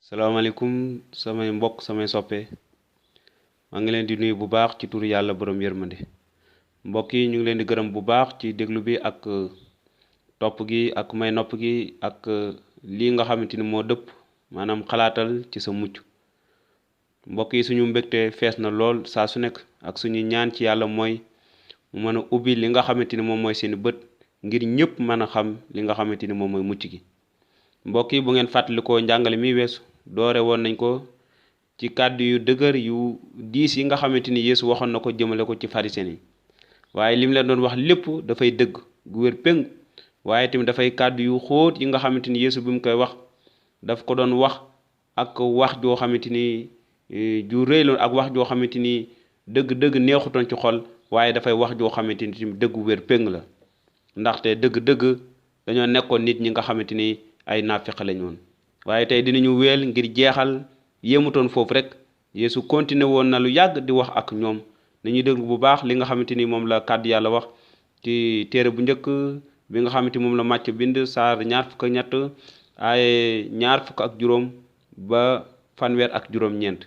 salaamaaleykum samay mbokk samay soppe maa ngi leen di nuyu bu baax ci turu yàlla borom yërmande mbokk yi ñu ngi leen di gërëm bu baax ci déglu bi ak topp gi ak may nopp gi ak lii nga xamante ni moo dëpp maanaam xalaatal ci sa mucc mbokk yi suñu mbégte fees na lool saa su nekk ak suñu ñaan ci yàlla mooy mu mën a ubbi li nga xamante ni moom mooy seeni bët ngir ñëpp mën a xam li nga xamante ni moom mooy mucc gi mbokk yi bu ngeen fàttalikoo njàngale mi weesu doore woon nañ ko ci kàddu yu dëgër yu diis yi nga xamante ni Yeesu waxoon na ko jëmale ko ci pharisien yi waaye lim leen doon wax lépp dafay dëgg gu wér péng waaye tamit dafay kàddu yu xóot yi nga xamante ni Yeesu bi mu koy wax daf ko doon wax ak wax joo xamante ni ju rëy la ak wax joo xamante ni dëgg-dëgg neexutoon ci xol waaye dafay wax joo xamante ni tamit dëggu wér péng la ndaxte dëgg-dëgg dañoo nekkoon nit ñi nga xamante ni ay naafeq lañ woon waaye tey dinañu wéel ngir jeexal yéemutoon foofu rek Yeesu continué woon na lu yàgg di wax ak ñoom nañuy déglu bu baax li nga xamante ni moom la kàddu yàlla wax ci téere bu njëkk bi nga xamante moom la Màcc bind saar ñaar fukk ak ñett ay ñaar fukk ak juróom ba fanweer ak juróom-ñeent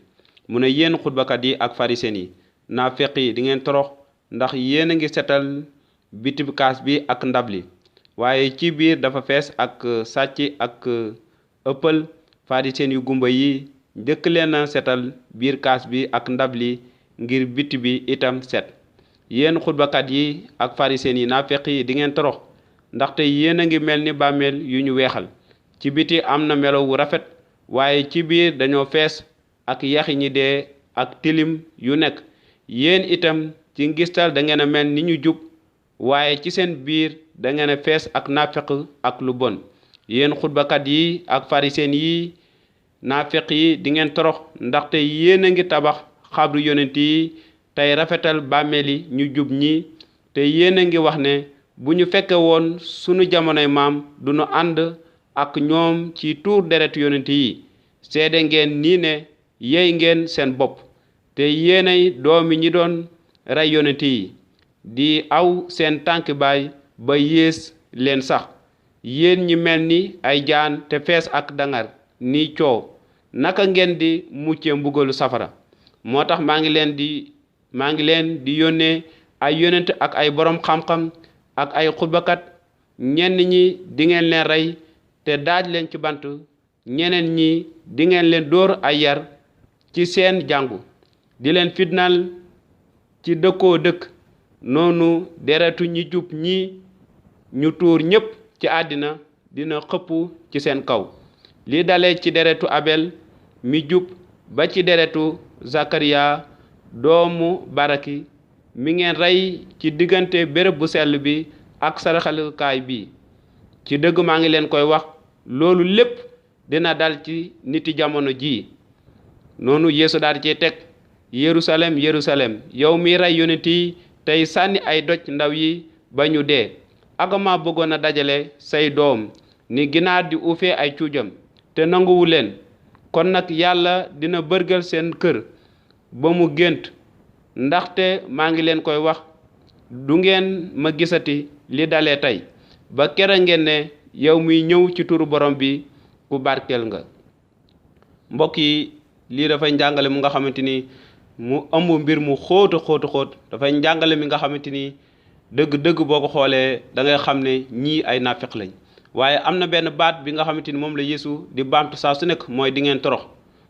mu ne yéen xutbakat yi ak pharisien yi naafeq yi di ngeen torox ndax yéen a ngi setal bitib kaas bi ak ndab li waaye ci biir dafa fees ak sàcc ak ëppal pharisien yu gumba yi njëkk leen a setal biir kaas bi ak ndab li ngir biti bi itam set yéen xutbakat yi ak pharisien yi naafeq yi di ngeen torox ndaxte yéen a ngi mel ni bàmmeel yu ñu weexal ci biti am na melo wu rafet waaye ci biir dañoo fees ak yaxi ñi dee ak tilim yu nekk yéen itam ci ngistal da ngeen a mel ni ñu jub waaye ci seen biir da ngeen a fees ak naafeq ak lu bon yéen xutbakat yi ak pharisien yi naafeq yi di ngeen torox ndaxte yéen a ngi tabax xabru yonent yi tey rafetal bàmmeeli ñu jub ñi te yéen a ngi wax ne bu ñu fekke woon sunu jamonoy maam du nu ànd ak ñoom ci tuur deret yonent yi seede ngeen nii ne yey ngeen seen bopp te yéenay doomi ñi doon rey yonent yi di aw seen tànk baay ba yées leen sax yéen ñi mel ni ay jaan te fees ak dangar ni coow naka ngeen di mucce mbugalu safara moo tax maa ngi leen di yónnee ay yonent ak ay borom xam-xam ak ay xutbakat ñenn ñi di ngeen leen rey te daaj leen ci bant ñeneen ñi di ngeen leen dóor ay yar ci seen jàngu di leen fitnaal ci dëkkoo dëkk noonu deretu ñi jub ñi ñu tuur ñépp ci àddina dina xëpp ci seen kaw li dale ci deretu Abel mi jub ba ci deretu Zakariya doomu Baraki mi ngeen rey ci diggante béréb bu sell bi ak saraxalukaay bi ci dëgg maa ngi leen koy wax loolu lépp dina dal ci niti jamono ji noonu Yeesu daal ci teg Yerusalem Yerusalem yow mi rey yonent yi tey sànni ay doj ndaw yi ba ñu dee agama bëggoon a dajale say doom ni ginaar di uufee ay cuujam te nanguwu leen kon nag yàlla dina bërgal seen kër ba mu gént ndaxte maa ngi leen koy wax du ngeen ma gisati li dalee tey ba kera ngeen ne yow muy ñëw ci turu borom bi ku barkeel nga mbokk yi lii dafay njàngale mu nga xamante ni mu ëmb mbir mu xóot dafay njàngale mi nga xamante ni dëgg-dëgg boo ko xoolee da ngay xam ne ñii ay naafeq lañ waaye am na benn baat bi nga xamante ni moom la Yeesu di baamtu saa su nekk mooy di ngeen torox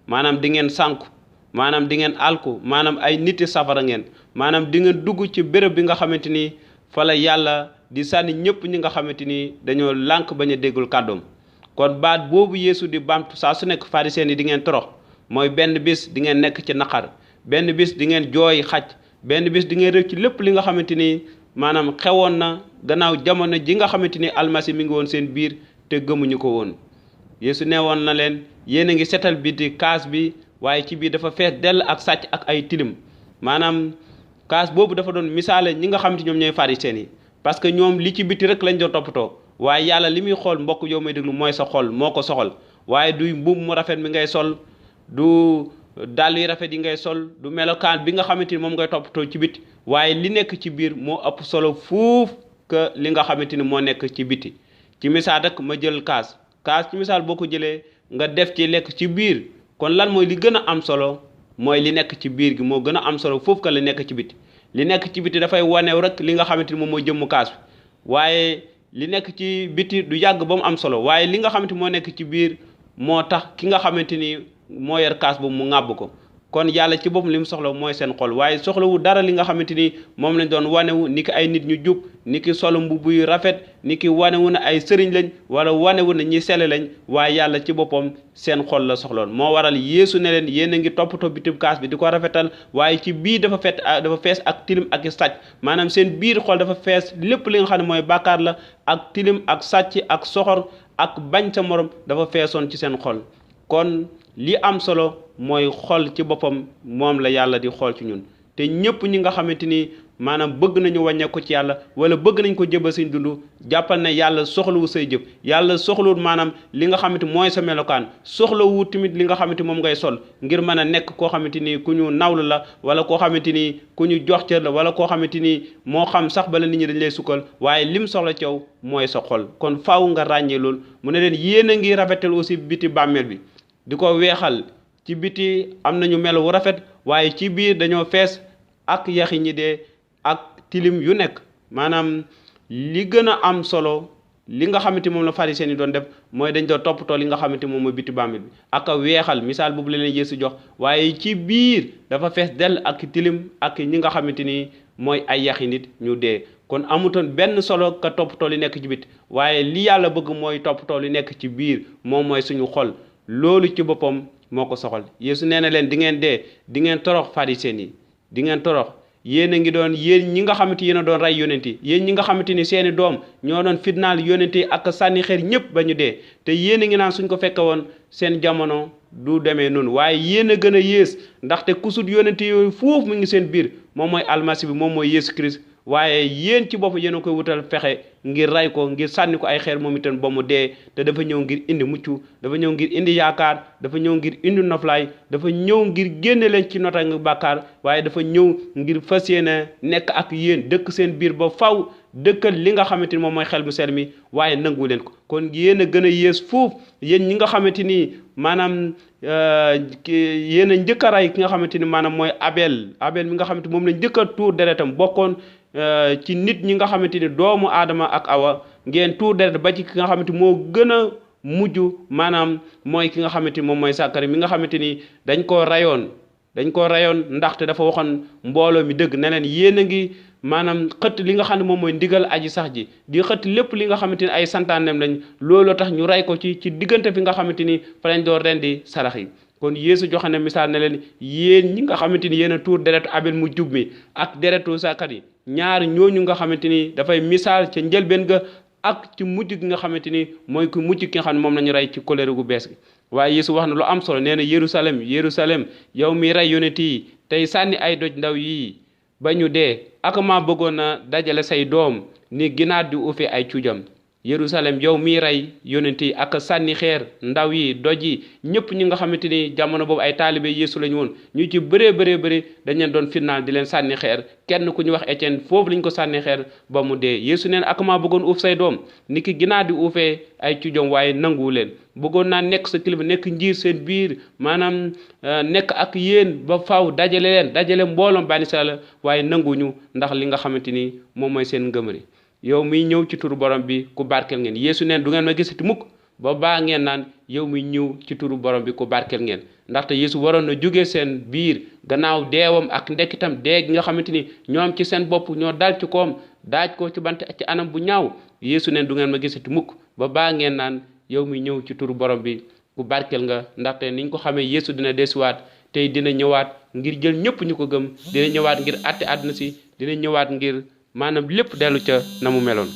maanaam di ngeen sànku maanaam di ngeen alku maanaam ay niti safara ngeen maanaam di ngeen dugg ci béréb bi nga xamante ni fa la yàlla di sànni ñëpp ñi nga xamante ni dañoo lànk bañ a déggul kàddoom kon baat boobu Yeesu di baamtu saa su nekk pharisien yi di ngeen torox mooy benn bis di ngeen nekk ci naqar benn bis di ngeen jooy xaj benn bis di ngeen rëcc ci lépp li nga xamante ni maanaam xewoon na gannaaw jamono ji nga xamante ni almasi mi ngi woon seen biir te gëmuñu ko woon Yeesu nee woon na leen yéen a ngi setal biti kaas bi waaye ci biir dafa fees dell ak sàcc ak ay tilim maanaam kaas boobu dafa doon misaale ñi nga xamante ñoom ñooy pharisien yi parce que ñoom li ci biti rek lañ doon toppatoo waaye yàlla li muy xool mbokk yow may déglu mooy sa xol moo ko soxal waaye du mbubb mu rafet mi ngay sol du dàll yi rafet yi ngay sol du melokaan bi nga xamante ni moom ngay toppatoo ci biti waaye li nekk ci biir moo ëpp solo fuuf que li nga xamante ni moo nekk ci biti ci misaal rek ma jël kaas ci misaal boo ko jëlee nga def ci lekk ci biir kon lan mooy li gën a am solo mooy li nekk ci biir gi moo gën a am solo foofu ka li nekk ci biti li nekk ci biti dafay wanew rek li nga xamante ni moom mooy jëmmu kaas bi waaye li nekk ci biti du yàgg ba mu am solo waaye li nga xamante moo nekk ci biir moo tax ki nga xamante ni moo yor kaas boobu mu ŋàbb ko kon yàlla ci boppam li mu soxla mooy seen xol waaye soxlawu dara li nga xamante ni moom lañ doon wanewu ni ki ay nit ñu jub ni ki solo mbubb yu rafet ni ki wanewu na ay sëriñ lañ wala wanewu na ñi sell lañ waaye yàlla ci boppam seen xol la soxloon moo waral Yeesu ne leen yéen a ngi toppatoo bitib kaas bi di ko rafetal waaye ci biir dafa fees ak tilim ak sàcc maanaam seen biir xol dafa fees lépp li nga xam ne mooy bàkkaar la ak tilim ak sàcc ak soxor ak bañ sa morom dafa feesoon ci seen xol kon li am solo mooy xol ci boppam moom la yàlla di xool ci ñun te ñëpp ñi nga xamante ni maanaam bëgg nañu wàññeeku ci yàlla wala bëgg nañ ko jëbal suñ dund jàppal ne yàlla soxlawu say jëf yàlla soxlawut maanaam li nga xamante mooy sa melokaan soxlawu tamit li nga xamante moom ngay sol ngir mën a nekk koo xamante ni ku ñu nawlu la wala koo xamante ni ku ñu jox cër la wala koo xamante ni moo xam sax bala nit ñi dañ lay sukkal waaye lim soxla ci yow mooy sa xol kon faaw nga ràññee loolu mu ne leen yéen a ngi rafetal aussi biti bàmmeel bi di ko weexal ci biti am nañu melo wu rafet waaye ci biir dañoo fees ak yaxi ñi dee ak tilim yu nekk maanaam li gën a am solo li nga xamante moom la pharisien yi doon def mooy dañ doon toppatoo li nga xamante moom mooy biti bàmmeel bi ak a weexal misaal boobu la leen Yeesu jox waaye ci biir dafa fees dell ak tilim ak ñi nga xamante ni mooy ay yaxi nit ñu dee kon amutoon benn solo ka toppatoo li nekk ci biti waaye li yàlla bëgg mooy toppatoo li nekk ci biir moom mooy suñu xol loolu ci boppam moo ko soxal Yeesu nee na leen di ngeen dee di ngeen torox pharisien yi di ngeen torox yéen a ngi doon yéen ñi nga xamante yéen a doon rey yonent yi yéen ñi nga xamante ni seeni doom ñoo doon fitnaal yonent yi ak sànni xeer ñëpp ba ñu dee te yéen a ngi naan suñ ko fekke woon seen jamono du demee noonu waaye yéen a gën a yées ndaxte kusut yonent yooyu foofu mu ngi seen biir moom mooy almasi bi moom mooy Yeesu Christ waaye yéen ci bopp yéen a koy wutal fexe ngir ray ko ngir sànni ko ay xeer moom itam ba mu dee te dafa ñëw ngir indi mucc dafa ñëw ngir indi yaakaar dafa ñëw ngir indi noflaay dafa ñëw ngir génne leen ci nota nga bàkkaar waaye dafa ñëw ngir fas yéene nekk ak yéen dëkk seen biir ba faw dëkkal li nga xamante ni moom mooy xel mu sell mi waaye nangu leen ko kon yéen a gën a yées foofu yéen ñi nga xamante ni maanaam yéen a njëkk a ray ki nga xamante ni maanaam mooy Abel mi nga xamante moom la njëkk a tuur deretam bokkoon ci nit ñi nga xamante ni doomu aadama ak awa ngeen tuur deret ba ci ki nga xamante moo gën a mujj maanaam mooy ki nga xamante ni moom mooy Sakari mi nga xamante ni dañ koo rayoon ndaxte dafa waxoon mbooloo mi dëgg ne leen yéen a ngi maanaam xëtt li nga xam ne moom mooy ndigal aji sax ji di xëtt lépp li nga xamante ni ay santaanem lañ looloo tax ñu ray ko ci diggante fi nga xamante ni fa lañ doon rendi sarax yi kon Yeesu joxe ne misaal ne leen yéen ñi nga xamante ni yéen a tuur deretu Abel mu jub mi ak deretu Sakari ñaar ñooñu nga xamante ni dafay misaal ca njëlbeen ga ak ci mujj gi nga xamante ni mooy ku mujj ki nga xam ne moom lañu rey ci koleere gu bees gi waaye Yeesu wax na lu am solo nee na Yerusalem yow mi rey yonent yi tey sànni ay doj ndaw yii ba ñu dee ak maa bëggoon a dajale say doom ni ginaar di ufe ay cuujam Yerusalem yow miy rey yonent yi ak sànni xeer ndaw yi doj yi ñëpp ñi nga xamante ni jamono boobu ay taalibe Yeesu lañu woon ñu ci bëree dañ leen doon fitnaal di leen sànni xeer kenn ku ñu wax Étienne foofu lañ ko sànni xeer ba mu dee Yeesu neen ak maa bëggoon uuf say doom ni ki ginaar di uufee ay cuujam waaye nanguwu leen bëggoon naa nekk sa kilifa nekk njiir seen biir maanaam nekk ak yéen ba faaw dajale mbooloom bani Israayil waaye nanguñu ndax li nga xamante ni moom mooy seen ngëmëri yow miy ñëw ci turu borom bi ku barkeel ngeen Yeesu neen du ngeen ma gisati mukk ba baa ngeen naan yow miy ñëw ci turu borom bi ku barkeel ngeen ndaxte Yeesu waroon na jóge seen biir gannaaw deewam ak ndekkitam dee gi nga xamante ni ñoom ci seen bopp ñoo dal ci koom daaj ko ci bant ci anam bu ñaaw Yeesu neen du ngeen ma gisati mukk ba baa ngeen naan yow miy ñëw ci turu borom bi ku barkeel nga ndaxte niñ ko xamee Yeesu dina desuwaat tey dina ñëwaat ngir jël ñëpp ñu ko gëm dina ñëwaat ngir àtte àdduna si dina ñëwaat ngir maanaam lépp dellu ca na mu meloon